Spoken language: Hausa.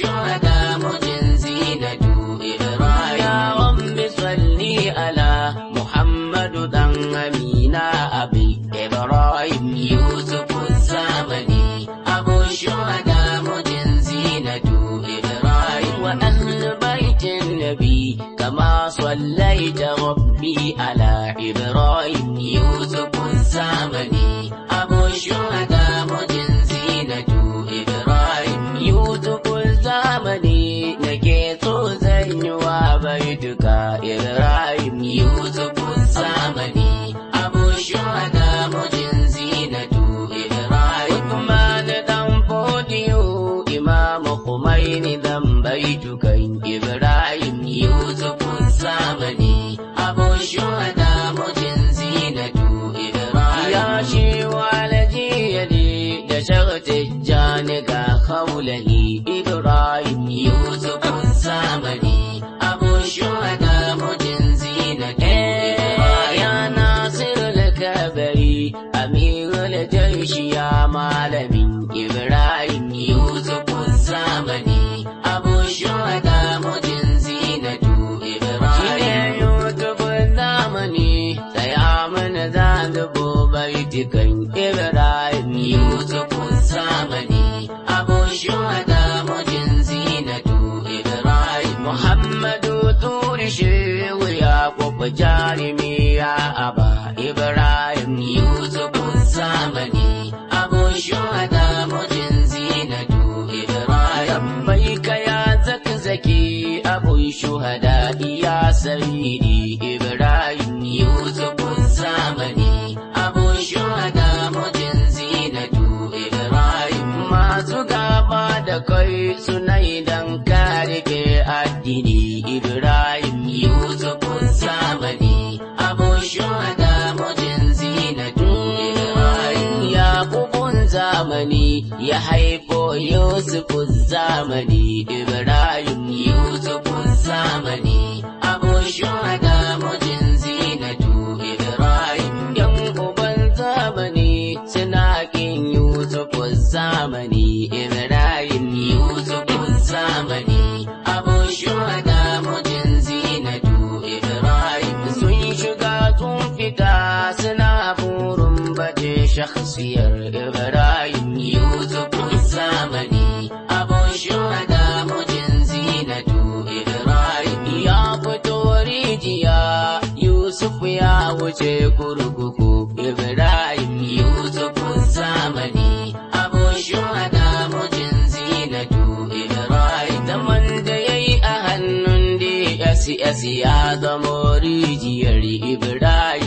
shuhada mujin zinatu Ibrahim. Ya Rabbi salli ala Muhammadu dan Amina abi Ibrahim. Yusuf zamani abu shuhada mujin zinatu Ibrahim. Wa ahl baitin nabi kama sallaita rabbi ala Ibrahim. Yusuf zamani abu shuhada mujin zinatu Ibrahim. Yusuf zamani nake so zan yi wa baituka Ibrahim. Yusuf zamani abu shuhada mujin zinatu Ibrahim. Uthman dan Fodiyo Imam Khomeini dan baitukan Ibrahim. Yusuf zamani abu shuhada mujin zinatu Ibrahim. Ya shi walajiyali da Tijjani ga haulali Ibrahim. Yusuf zamani abu shuhada mujin zinatu Ibrahim. Ya Nasir al-Kabari Amirul Jaishi ya malamin Ibrahim. Yusuf zamani abu shuhada mujin zinatu Ibrahim. Yusuf zamani tsaya mana zazubo baitukan Ibrahim. Yusuf zamani abu shuhada mujin zinatu Ibrahim. Muhammadu turi shehu Yaqub jarimi ya aba Ibrahim. Yusuf zamani abu shuhada mujin zinatu Ibrahim. Labbaika ya zakzaki abu shuhada ya sayyidi Ibrahim. Yusuf zamani abu shuhada mujin zinatu Ibrahim. Masu gaba da kai suna idan ka rike addini Ibrahim. Yusuf zamani abu shuhada mujin zinatu Ibrahim. Yaqubun zamani ya haifo Yusuf zamani Ibrahim. Yusuf zamani abu shuhada mujin zinatu Ibrahim. Yan uban zamani suna kin Yusuf zamani Ibrahim. Yusuf zamani abu shuhada mujin zinatu Ibrahim. Sun shiga sun fita suna burin baje shakhsiyar Ibrahim. Yusuf zamani abu shuhada mujin zinatu Ibrahim. Ya fito rijiya Yusuf ya wuce kurkuku Ibrahim. Yusuf zamani abu shuhada mujin zinatu Ibrahim. Zaman da yayi a hannun DSS ya zamo rijiyar Ibrahim.